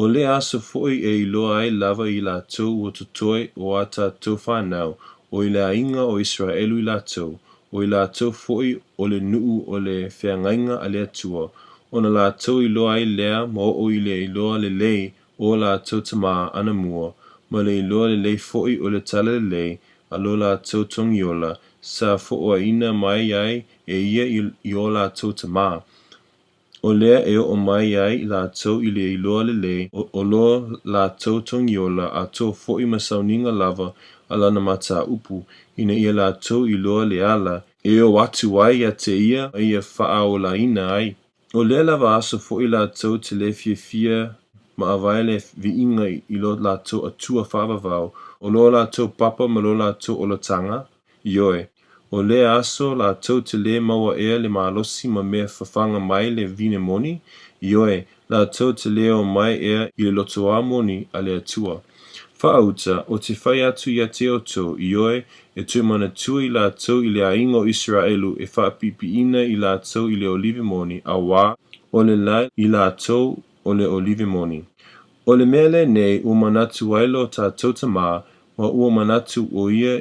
O lea aso foi e iloa ai lava i latou ua totoe o a tatou fanau, o i le aiga o Iseraelu i latou, o i latou foi o le nuu o le feagaiga a le Atua, ona latou iloa ai lea ma oo i le iloa lelei o latou tamā anamua, ma le iloa lelei foi o le talalelei a lo latou Togiola, sa foaiina mai ai e ia i o latou tamā. O lea e oo mai ai i latou i le iloa lelei o lo latou Togiola atoa foi ma sauniga lava a lana mataupu, ina ia latou iloa le ala e o atu ai ia te ia ma ia faaolaina ai. O lea lava aso foi latou te le fiafia ma avae le viiga i lo latou Atua faavavau, o lo latou papa ma lo latou olataga, Ioe, o lea aso latou te lē maua ea le malosi ma mea fafaga mai le vine moni? Ioe, latou te lē o mai ea i le lotoa moni a le Atua. Faauta, ou te fai atu ia te outou, ioe, e toe manatua i latou i le aiga o Iseraelu e faapiipiiina i latou i le olive moni, auā o le la i latou o le olive moni. O le mea lenei ua manatu ai lo tatou Tamā, ma ua manatu ʻo ia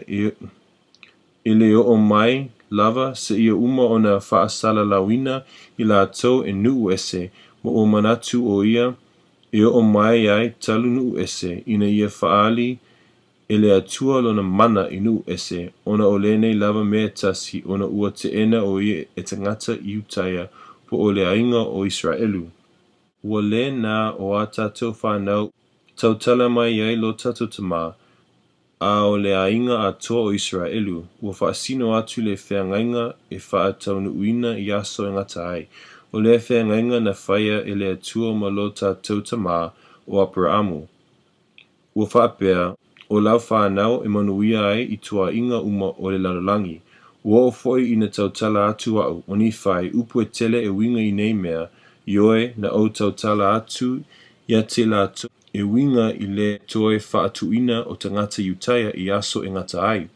e le oo mai lava seia uma ona faasalalauina i latou e nuu ese, ma ua manatu ʻo ia e oo mai ai talu nuu ese, ina ia faaali e le Atua lona mana i nuu ese, ona o lenei lava mea e tasi, ona ua teena ʻo ia e tagata Iutaia po o le aiga o Iseraelu. Ua le na o a tatou fanau tautala mai ai lo tatou Tamā, a o le aiga atoa o Iseraelu, ua faasino atu le feagaiga e faataunuuina i aso e gata ai. O lea feagaiga na faia e le Atua ma lo tatou tamā, o Aperaamu. Ua faapea, O lau fanau e manuia ai i tuaiga uma o le lalolagi. Ua oo foi ina tautala atu au, o Nifai, upu e tele e uiga i nei mea, ioe, na ou tautala atu ia te latou e uiga i le toe faatuina o tagata Iutaia i aso e gata ai.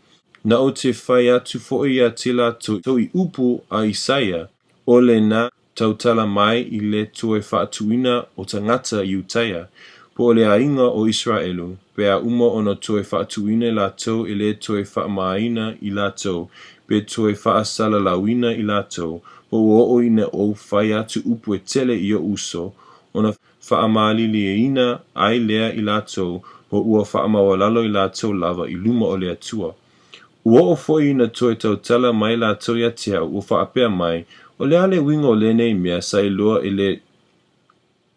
Na ou te fai atu foi ia te latou i upu a Isaia, o le na tautala mai i le toe faatuina o tagata Iutaia, po o le aiga o Iseraelu, pe a uma ona toe faatuina latou e le toe faamamaina i latou, pe toe faasalalauina i latou, ma ua oo ina ou fai atu upu e tele i ou uso, ona faamalieina ai lea i latou, ma ua faamaualalo i latou lava i luma o le Atua. Ua oo foi ina toe tautala mai latou ia te au, ua faapea mai, O le a le uiga o lenei mea sa iloa e le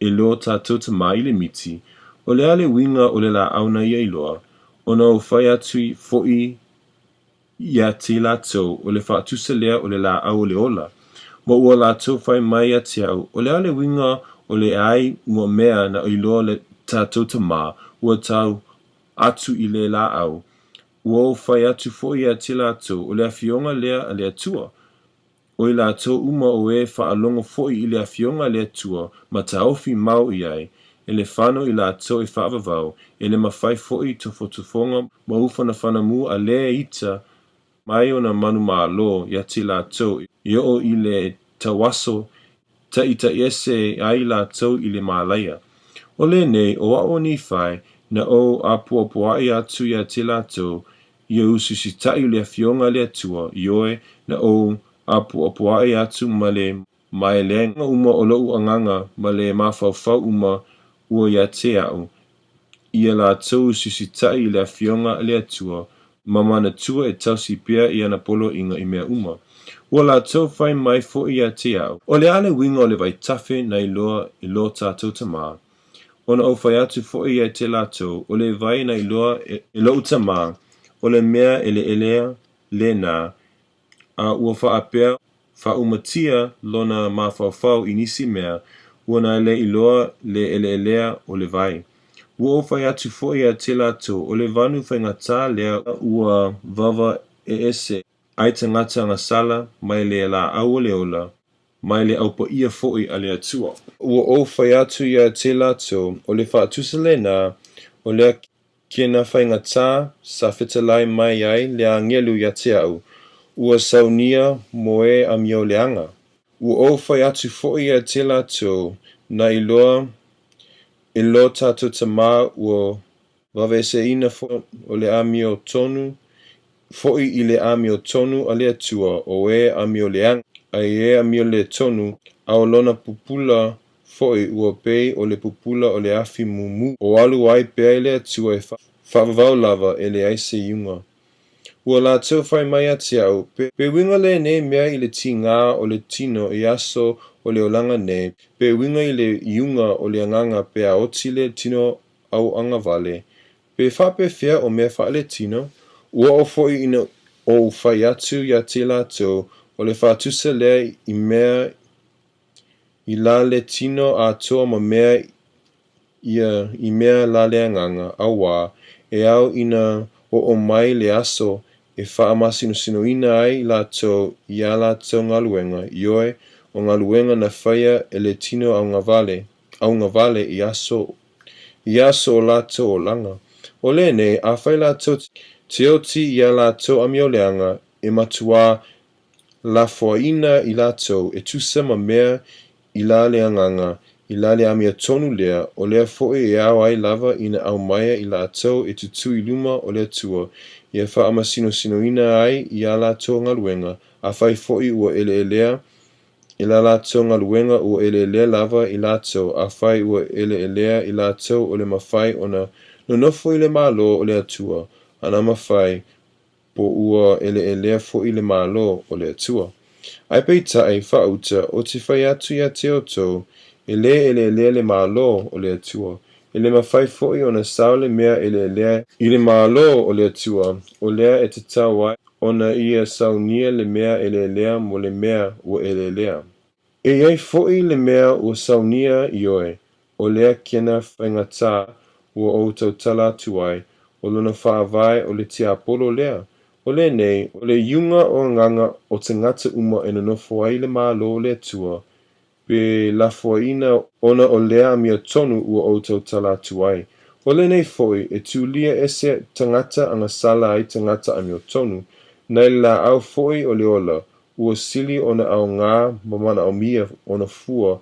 e lo tatou tamā i le miti? O le a le uiga o le laau na ia iloa? Ona ou fai atu foi ia te latou, o le faatusa lea o le laau o le ola. Ma ua latou fai mai ia te au, O le a le uiga o le ai ua mea na iloa le tatou tamā, ua tau atu i le laau? Ua ou fai atu foi ia te latou, o le afioga lea a le Atua. O i latou uma o e faalogo foi i le afioga a le Atua ma taofi mau i ai, e le fano i latou e faavavau, e le mafai foi tofotofoga ma ufanafanamu a le ita mai ona manumalo ia te latou e oo i le tauaso taʻitaʻiese ai latou i le mālaia. O lenei, o aʻu o Nifai, na ou apoapoaʻi atu ia te latou, ia usiusitaʻi o le afioga a le Atua, ioe, na ou apoapoaʻi atu ma le maeleaga uma o loʻu agaga ma le mafaufau uma ua ia te aʻu, ia latou usiusitaʻi i le afioga a le Atua, ma manatua e tausi pea i ana poloaiga i mea uma. Ua latou fai mai foi ia te aʻu, O le a le uiga o le vaitafe na iloa e lo tatou tamā? Ona ou fai atu foi ia te latou, O le vai na iloa e loʻu tamā, o le mea eleelea lena, a ua faapea faaumatia lona mafaufau i nisi mea, ua na le iloa le eleelea o le vai. Ua ou fai atu foi ia te latou, o le vanu faigata lea ua vava eese ai tagata agasala mai le laau o le ola, mai le aupaia foi a le Atua. Ua ou fai atu ia te latou, o le faatusa lena, o lea kena faigata sa fetalai mai ai le agelu ia te au, ua saunia mo e amioleaga. Ua ou fai atu foi ia te latou, na iloa. E lo tatou Tama ua vaveseina foi o le amiotonu foi i le amiotonu a le Atua, o e amioleaga, a i e amioletonu, a o lona pupula foi ua pei o le pupula o le afi mumu, o alu ai pea i le Atua e faavavau lava, e leai se iuga. Ua latou fai mai ia te a'u, Pe uiga lenei mea i le tigā o le tino i aso o le olaga nei, pe uiga i le iuga o le agaga pe a oti le tino auagavale, pe faapefea o mea faaletino? Ua oo foi ina ou fai atu ia te i latou, o le faatusa lea i mea i la le tino atoa ma mea ia i mea la le agaga, auā, e ao ina oo mai le aso e faamasinoina ai i latou i a latou galuega, ioe, o galuega na faia e le tino augavale, augavale i aso, i aso o latou olaga. O lenei, afai latou te oti i a latou amioleaga, e matuā lafoaina i latou, e tusa ma mea i la le agaga, i la le amiotonu lea, o lea foi e ao ai lava ina aumaia i latou e tutū i luma o le Atua, ia faamasinoina ai i a latou galuega, afai foi ua eleelea i la latou galuega ua eleelea lava i latou, afai ua eleelea i latou o le mafai ona nonofo i le Malo o le Atua, ana mafai, po ua eleelea foi le Malo o le Atua. Ae peitai, faauta, ou te fai atu ia te outou, e lē eleelea le Malo o le Atua. E le mafai foi ona sau le mea eleelea i le Malo o le Atua, o lea e tatau ai ona ia saunia le mea eleelea mo le mea ua eleelea. E i ai foi le mea ua saunia, ioe, o lea kena faigata ua ou tautala atu ai, o lona faavae o le tiapolo lea. O lenei, o le iuga o agaga o tagata uma e nonofo ai i le Malo o le Atua, pe lafoaina ona o lea amiotonu ua ou tautala atu ai. O lenei foi, e tulia ese tagata agasala ai tagata amiotonu, nai le laau foi o le ola, ua sili ona aoga ma manaomia ona fua,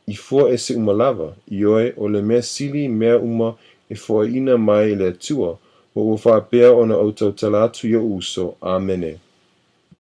i fua ese uma lava, ioe, o le mea sili i mea uma e foaiina mai e le Atua, ma ua faapea ona ou tautala atu i ou uso. Amene.